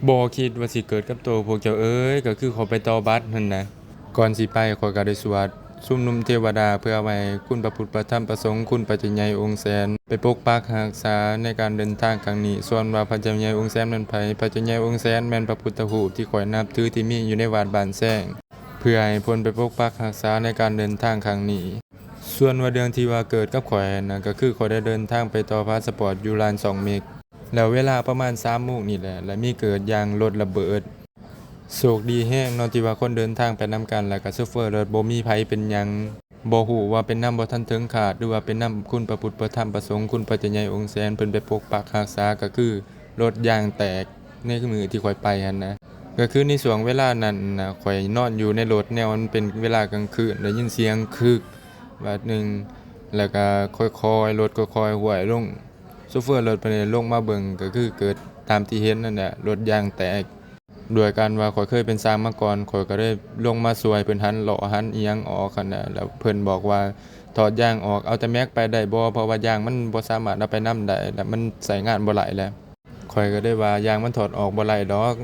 ບໍ່ຄິດວ່າຊິເກີດກັບໂຕພວກເຈົ້າເອີຍ ກໍຄືຂ້ອຍໄປຕໍ່ບັດຫັ້ນນະ. ກ່ອນຊິໄປ ຂ້ອຍກໍໄດ້ສວດຊຸມນຸມເທວະດາ ເພື່ອໄວ້ໃຫ້ຄຸນພະພຸດພະທຳພະສົງ ຄຸນພະເຈົ້າໃຫຍ່ອົງແສນ ໄປປົກປັກຮັກສາໃນການເດີນທາງຄັ້ງນີ້. ສ່ວນວ່າພະເຈົ້າໃຫຍ່ອົງແສນແມ່ນໃຜ? ພະເຈົ້າໃຫຍ່ອົງແສນແມ່ນພະພຸດທະຮູບທີ່ຂ້ອຍນັບຖື ທີ່ມີຢູ່ໃນວັດບ້ານແຊງ ເພື່ອໃຫ້ເພິ່ນໄປປົກປັກຮັກສາໃນການເດີນທາງຄັ້ງນີ້. ສ່ວນວ່າເລື່ອງທີ່ວ່າເກີດກັບຂ້ອຍຫັ້ນນະ ກໍຄືຂ້ອຍໄດ້ເດີນທາງໄປຕໍ່ພາສະປອດຢູ່ລານຊ່ອງເມັກ ແລ້ວເວລາປະມານສາມໂມງນີ້ແຫຼະ ແລະມີເກີດຢາງລົດລະເບີດ. ໂຊກດີແຮງເນາະ ທີ່ວ່າຄົນເດີນທາງໄປນຳກັນ ແລ້ວກໍໂຊເຟີລົດບໍ່ມີໃຜເປັນຫຍັງ. ບໍ່ຮູ້ວ່າເປັນນຳບໍ່ທັນເຖິງຄາດ ຫຼືວ່າເປັນນຳຄຸນພະພຸດພະທຳພະສົງ ຄຸນພະເຈົ້າໃຫຍ່ອົງແສນ ເພິ່ນໄປປົກປັກຮັກສາ ກໍຄືລົດຢາງແຕກໃນມື້ທີ່ຂ້ອຍໄປຫັ້ນນະ. ກໍຄືໃນຊ່ວງເວລານັ້ນນະ ຂ້ອຍນອນຢູ່ໃນລົດ ແນວມັນເປັນເວລາກາງຄືນ ໄດ້ຍິນສຽງຄຶກບາດໜຶ່ງ ແລ້ວກໍຄ່ອຍໆ ລົດຄ່ອຍໆຫວຍລົງ. ໂຊເຟີລົດເພິ່ນໄດ້ລົງມາເບິ່ງ ກໍຄືເກີດຕາມທີ່ເຫັນນັ້ນແຫຼະ ລົດຢາງແຕກ. ດ້ວຍການວ່າຂ້ອຍເຄີຍເປັນຊ່າງມາກ່ອນ ຂ້ອຍກໍເລີຍລົງມາຊ່ວຍເພິ່ນຫັນລໍ້ຫັນອີ່ຫຍັງອອກຫັ້ນນະ. ແລ້ວເພິ່ນບອກວ່າ ຖອດຢາງອອກ ເອົາແຕ່ແມັກໄປໄດ້ບໍ່? ເພາະວ່າຢາງມັນບໍ່ສາມາດເອົາໄປນຳໄດ້ ແລ້ວມັນໃຊ້ງານບໍ່ໄດ້ແລ້ວ. ຂ້ອຍກໍໄດ້ວ່າ ຢາງມັນຖອດອອກບໍ່ໄດ້ດອກ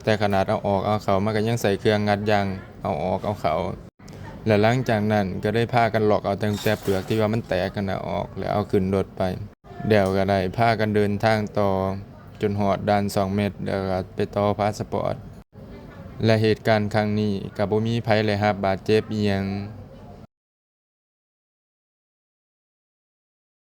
ແຕ່ຂະໜາດເອົາອອກເອົາເຂົ້າ ມັນກໍຍັງໃຊ້ເຄື່ອງງັດຢາງເອົາອອກເອົາເຂົ້າ. ແລະ ຫຼັງຈາກນັ້ນກໍໄດ້ພາກັນລອກເອົາຕັ້ງແຕ່ເປືອກທີ່ວ່າມັນແຕກຫັ້ນນະອອກ ແລ້ວເອົາຂຶ້ນລົດໄປ. ແລ້ວກໍໄດ້ພາກັນເດີນທາງຕໍ່ຈົນຮອດດ່ານຊ່ອງເມັກ ແລ້ວກໍໄປຕໍ່ພາສະປອດ. ແລະ ເຫດການຄັ້ງນີ້ກໍບໍ່ມີໃຜໄດ້ຮັບບາດເຈັບອີ່ຫຍັງ.